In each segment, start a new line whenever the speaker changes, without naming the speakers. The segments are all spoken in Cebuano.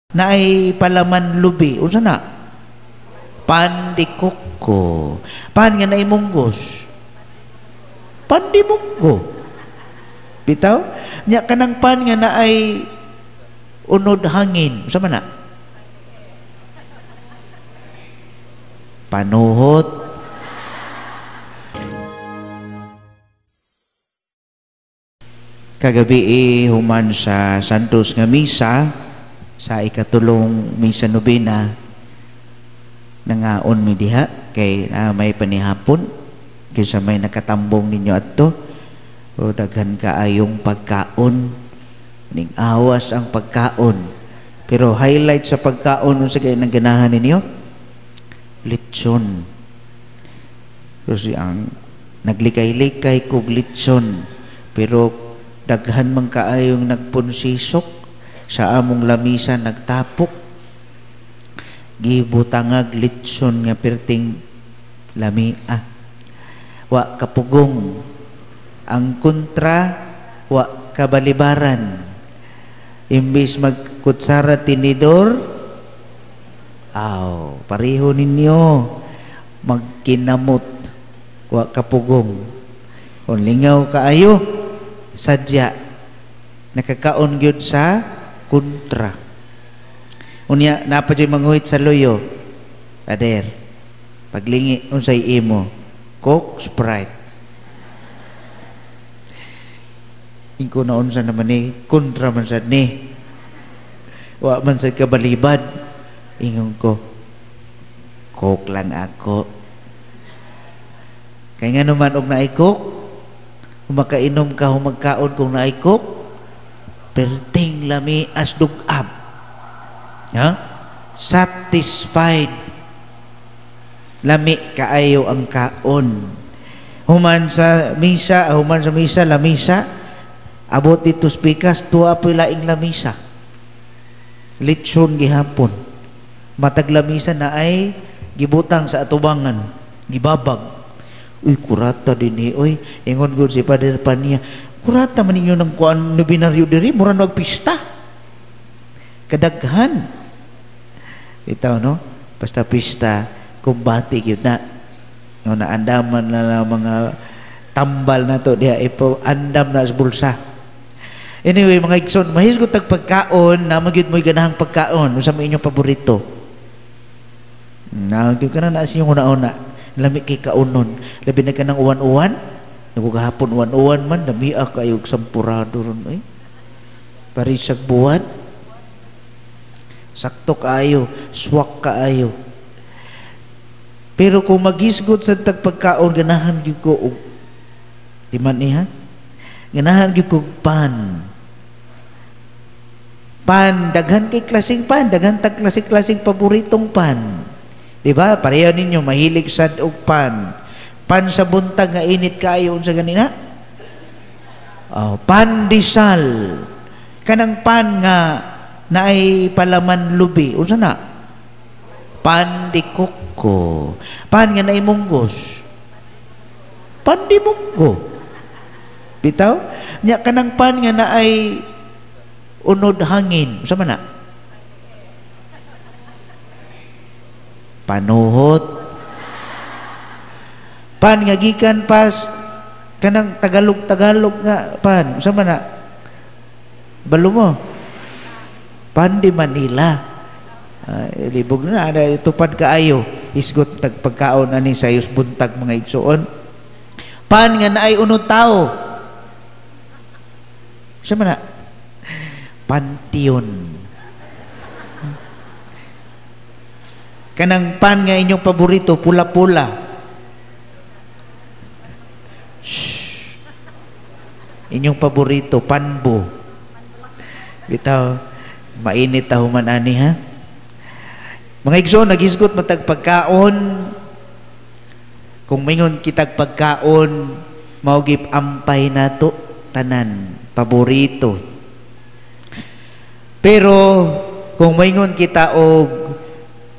Naay palaman lubi, unsa na? Pan de coco. Pan nga naay munggos, pan de munggo. Bitaw? Nya kanang pan nga naay unod hangin, unsa man na? Panuhot. Kagabi human sa Santos nga misa, sa ikatulong misa nobena, nangaon mi diha kay may panihapon kaysa may nakatambong ninyo adto. O daghan kaayong pagkaon, ning awas ang pagkaon. Pero highlight sa pagkaon unsa kay nang ganahan ninyo? Litson. Kasi ang naglikay-likay kog litson, pero daghan man kaayong nagpunsisok sa among lamisa, nagtapok, gibutangag litson nga perting lamia. Wa kapugong ang kontra, wa kabalibaran. Imbis magkutsara tinidor, aw pareho ninyo magkinamot, wa kapugong. Kung lingaw kaayo, sadya nakakaon gyud sa kontra. Unya napa jud manguhit sa luyo, Ader, paglingi unsay imo? Coke, Sprite. Ingko na unsa naman ni, kontra man sad ni, wa man sad kabalibad. Ingon ko, Coke lang ako. Kay ngano man og naay Coke, humakainom ka, humagkaon kung naay Coke, perting lami as dugab. Ha? Satisfied. Lami kaayo ang kaon. Human sa misa, lamisa, abot dito spikas, tuwa po'y laing lamisa. Litson gihapon. Matag lamisa na ay gibutang sa atubangan, gibabag. Uy, kurata din eh. Uy, ingon gud si Father Pania, kurata man ninyo ng kuan nobinaryo diri, mura nag pista. Kadaghan. Itaw no, basta pista, kumbati gyud na. No, naandaman na lang mga tambal na to diha, ipo andam na sa bulsa. Anyway, mga igsoon, mahisgot tag pagkaon, na magyud mo'y ganahang pagkaon, unsa may inyong paborito? Na gyud kana na sa inyong una-una. Lami kay kaunon. Labi na ka ng uwan-uwan. Naku gahapon uwan-uwan man, lamia kayo og sampurado ron oy. Parisag buwan. Sakto kaayo, swak kaayo. Pero kung magisgot sa tagpagkaon, ganahan gyud ko og timan ni ha. Ganahan gyud ko pan. Pan, daghan kay klaseng pan, daghan tag klase-klaseng paboritong pan. Diba? Pareho ninyo mahilig sad og pan. Pan sa buntag nga init kaayo unsa ganina? Oh, pandesal. Kanang pan nga naay palaman lubi, unsa na? Pan de coco. Pan nga naay munggos, pan de munggo. Bitaw? Nya kanang pan nga naay unod hangin, unsa man na? Panuhot. Pan nga gikan pas kanang Tagalog-Tagalog nga pan, unsa man na? Balo mo? Pan de Manila. Libog na ada tupad kaayo. Isgot tag pagkaon ani sa ayos buntag mga igsoon. Pan nga naay unod tao, unsa man na? Pantion. Kanang pan nga inyong paborito, pula-pula. Shhh. Inyong paborito, panbo. Bitaw, mainit ta human ani ha. Mga igsoon, nagisgot matag pagkaon. Kung mingon kitag pagkaon, mao gip ampay nato tanan, paborito. Pero kung mingon kita og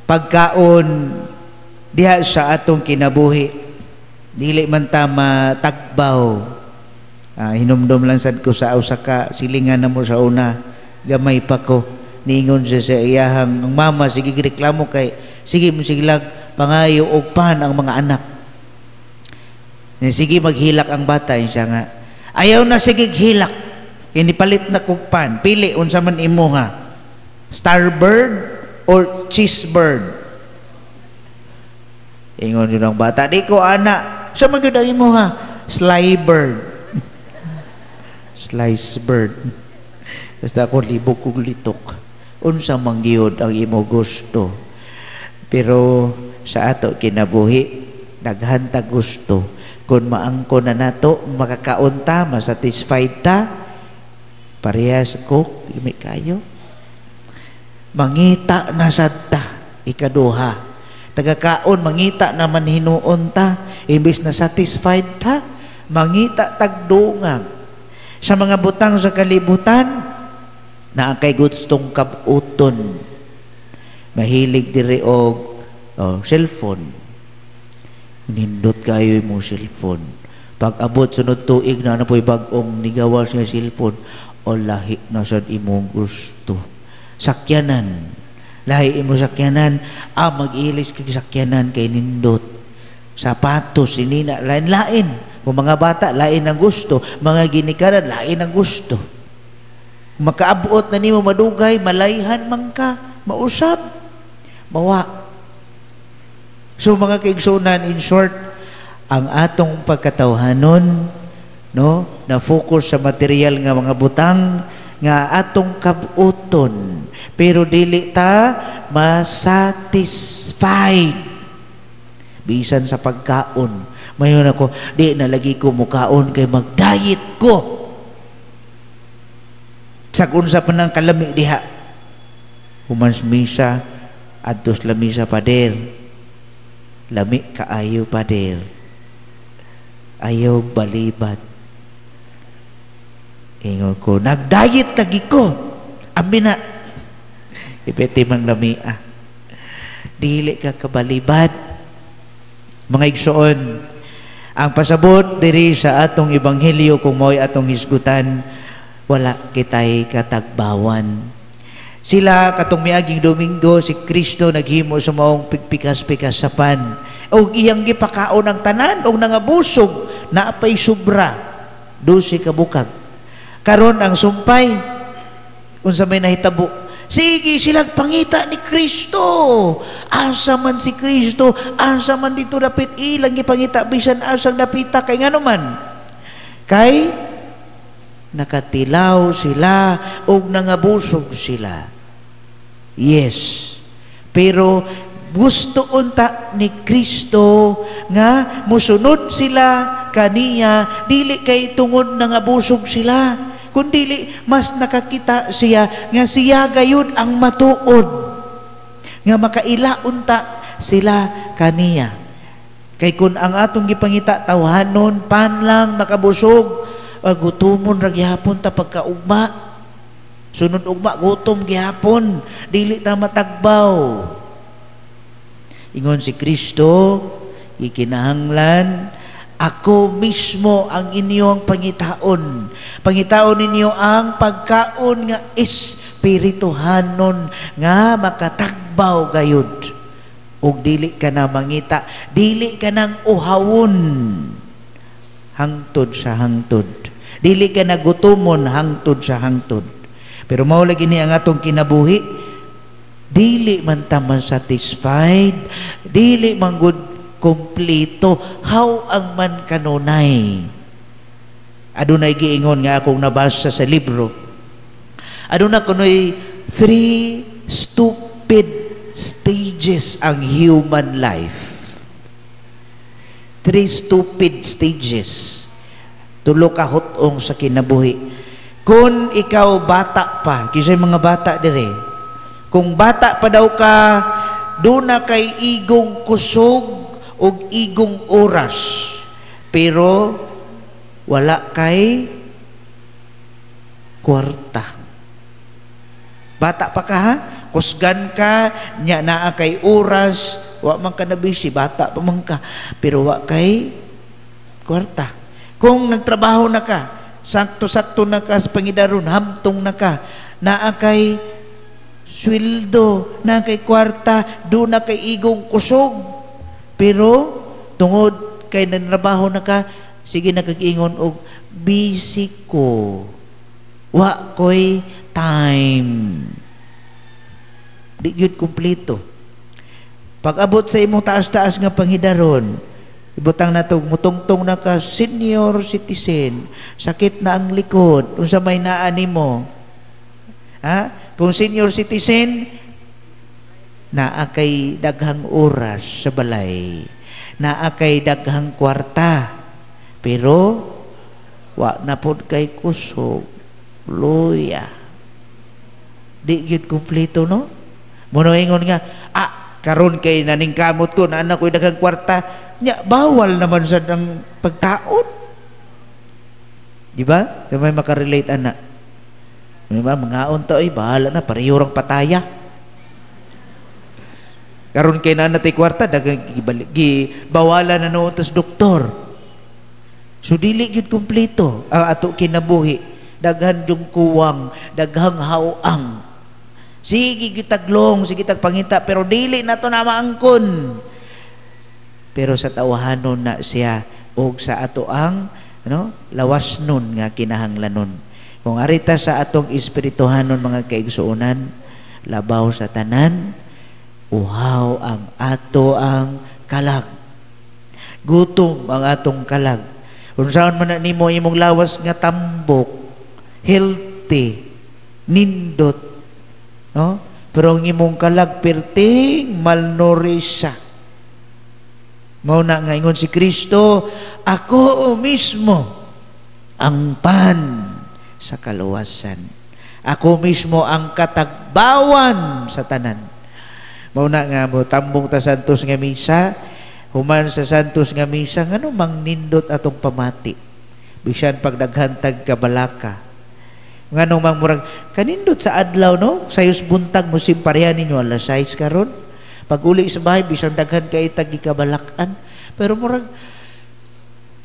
pagkaon diha sa atong kinabuhi, dili man ta matagbaw. Hinumdum lang sad ko sa usa ka silingan namo sa una, gamay pa ko. Niingon siya sa iyahang ang mama, sige reklamo kay sige mo sige pangayo og pan ang mga anak. Sige maghilak ang bata, siya nga ayaw na, sige hilak, kini palit na kog pan, pili unsa man imo ha, starbird or cheesebird. Ingon yun ang bata, "Di ko ana sa man gyud ang imo ha, sly bird, slice bird." Basta ako libog kong litok, unsa man gyud ang imo gusto? Pero sa ato kinabuhi, daghan ta gusto. Kung maangko na nato, makakaon ta, masatisfied ta, parehas ko lami kayo. Mangita na sad ta. Ikaduha, tagakaon, mangita naman hinuon ta. Imbis na satisfied ta, mangita tagdungag sa mga butang sa kalibutan. Na kay gustong kabuton, mahilig diri og, oh, cellphone. Nindot kayo mo cellphone. Pag abot sunod tuig na po'y bag-ong nigawas nga cellphone o lahi na sad imong gusto. Sakyanan, lahi imo sakyanan, ah, mag-ilis kag sakyanan kay nindot. Sapatos, sinina, lain-lain. Kung mga bata, lain ang gusto. Mga ginikanan, lain ang gusto. Makaabot na nimo madugay, malayhan man ka, mausab, mawa. So mga kaigsunan, in short, ang atong pagkatawhanon, no, na focus sa material nga mga butang nga atong kabuton, pero dili ta masatisfied bisan sa pagkaon. Mayon ako, "Di na lagi ko mukaon kay mag-diet ko." Sa unsa pa nang kalami diha. Human misa, adto sa lamisa, "Pader, lami kaayo, pader." Ayaw balibad. Ingon ko, "Nag-diet lagi ko." Abi na. Ipete mang lami ah. Dili ka kabalibad. Mga igsoon, ang pasabot diri sa atong ebanghelyo, kung mo'y atong hisgutan, wala kitay katagbawan. Sila katong miaging Domingo, si Kristo naghimo sa maong pigpikas-pikas sa pan. Og iyang gipakaon ang tanan og nangabusog, naapay sobra, 12 ka bukag. Karon ang sumpay, unsa may nahitabo? Sige silang pangita ni Kristo. Asa man si Kristo? Asa man dito dapit? Ilang gipangita bisan asang dapita, kay ngano man? Kay nakatilaw sila og nangabusog sila. Yes. Pero gusto unta ni Kristo nga musunod sila kaniya, dili kay tungod nangabusog sila, kundili mas nakakita siya nga siya gayud ang matuod nga makaila unta sila kaniya. Kay kun ang atong gipangita tawhanon, pan lang, makabusog, gutomon ra gihapon ta pagkaugma. Sunod ugma, gutom gihapon, dili ta matagbaw. Ingon si Kristo, ikinahanglan ako mismo ang inyong pangitaon. Pangitaon ninyo ang pagkaon nga espirituhanon nga makatagbaw gayud. Ug dili ka na mangita, dili ka nang uhawon hangtod sa hangtod. Dili ka na gutomon hangtod sa hangtod. Pero mao lagi ni ang atong kinabuhi, dili man ta man satisfied, dili man gud kompleto, how ang man kanunay. Adunay giingon nga akong nabasa sa libro. Aduna kunoy three stupid stages ang human life. Three stupid stages. Tulo ka hut-ong sa kinabuhi. Kung ikaw bata pa, kisay mga bata dire, kung bata pa daw ka, duna kay igong kusog ug igong oras, pero wala kay kwarta. Bata pa ka ha? Kusgan ka, nya naa kay oras, wa man ka na busy, bata pa man ka, pero wa kay kwarta. Kung nagtrabaho na ka, sakto-sakto na ka sa pangidaron, hamtong na ka, naa kay Sweldo, naa kay kwarta, duna kay igong kusog. Pero tungod kay nanrabaho na ka, sige na kag ingon og busy ko. Wa ko'y time. Di gyud kumpleto. Pag abot sa imong taas-taas nga panghidaron, ibutang na to, mutungtong na ka senior citizen, sakit na ang likod, unsa may naa nimo? Ha? Kung senior citizen, naa kay daghang oras sa balay, naa kay daghang kwarta, pero wa na pod kay kusog, luya. Di gyud kumpleto, no? Mao na ingon nga, karon kay naningkamot ko, naa ko'y daghang kwarta, nya bawal naman sa ng pagkaon. Di ba? Di may makarelate ana? Di ba? Mangaon ta, ay, bahala na, pareho rang pataya. Karon kay naa natay kwarta, daghang gibawalan na noon tas doktor. So dili gyud kumpleto ang ato kinabuhi. Daghan yung kuwang, daghang hawang. Sige gitaglong, sige tagpangita, pero dili na to na maangkon. Pero sa tawahanon na siya og sa ato ang ano, lawas nun nga kinahanglanon. Kung arita sa atong espirituhanon, mga kaigsuonan, labaw sa tanan, uhaw ang ato ang kalag. Gutom ang atong kalag. Unsaon man na nimo imong lawas nga tambok, healthy, nindot, no? Pero ang imong kalag perting malnourished. Mao na nga ingon si Kristo, "Ako mismo ang pan sa kaluwasan. Ako mismo ang katagbawan sa tanan." Mao na nga mo tambong ta Santos nga misa, human sa Santos nga misa, ngano mang nindot atong pamati? Bisan pag daghan tag kabalaka. Ngano mang murag kanindot sa adlaw, no? Sayos buntag mo simpareha ninyo alas 6 karon. Pag uli sa bahay, bisan daghan kay tag gikabalakan, pero murag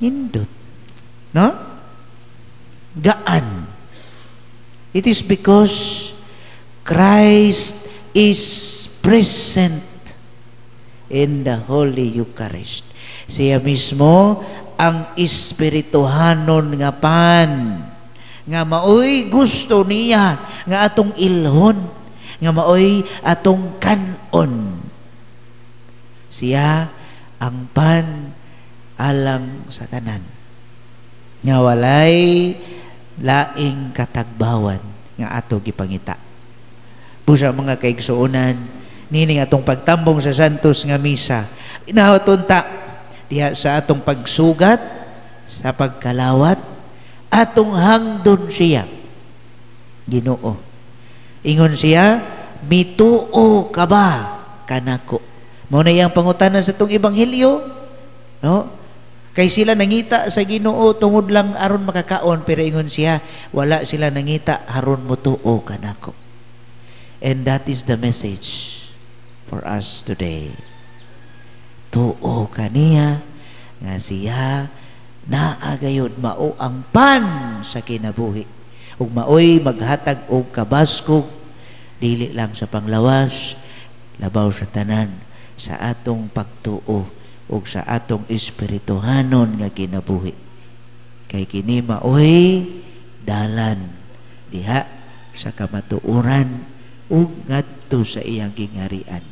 nindot. No? Gaan. It is because Christ is present in the Holy Eucharist. Siya mismo ang espirituhanon nga pan nga maoy gusto niya nga atong ilhon, nga maoy atong kanon. Siya ang pan alang sa tanan nga walay laing katagbawan nga ato gipangita. Busa, mga kaigsuonan, nining atong pagtambong sa Santos nga Misa, inahaton ta diha sa atong pagsugat, sa pagkalawat, atong hangdon siya. Ginoo. Ingon siya, "Mituo ka ba kanako?" Mao na iyang pangutana sa atong ebanghelyo. No? Kay sila nangita sa Ginoo tungod lang aron makakaon, pero ingon siya, wala sila nangita aron motuo kanako. And that is the message for us today. Tuo kaniya nga siya naa gayud, mao ang pan sa kinabuhi ug maoy maghatag og kabaskog dili lang sa panglawas, labaw sa tanan sa atong pagtuo ug sa atong espirituhanon nga kinabuhi, kay kini maoy dalan diha sa kamatuoran ug ngadto sa iyang gingharian.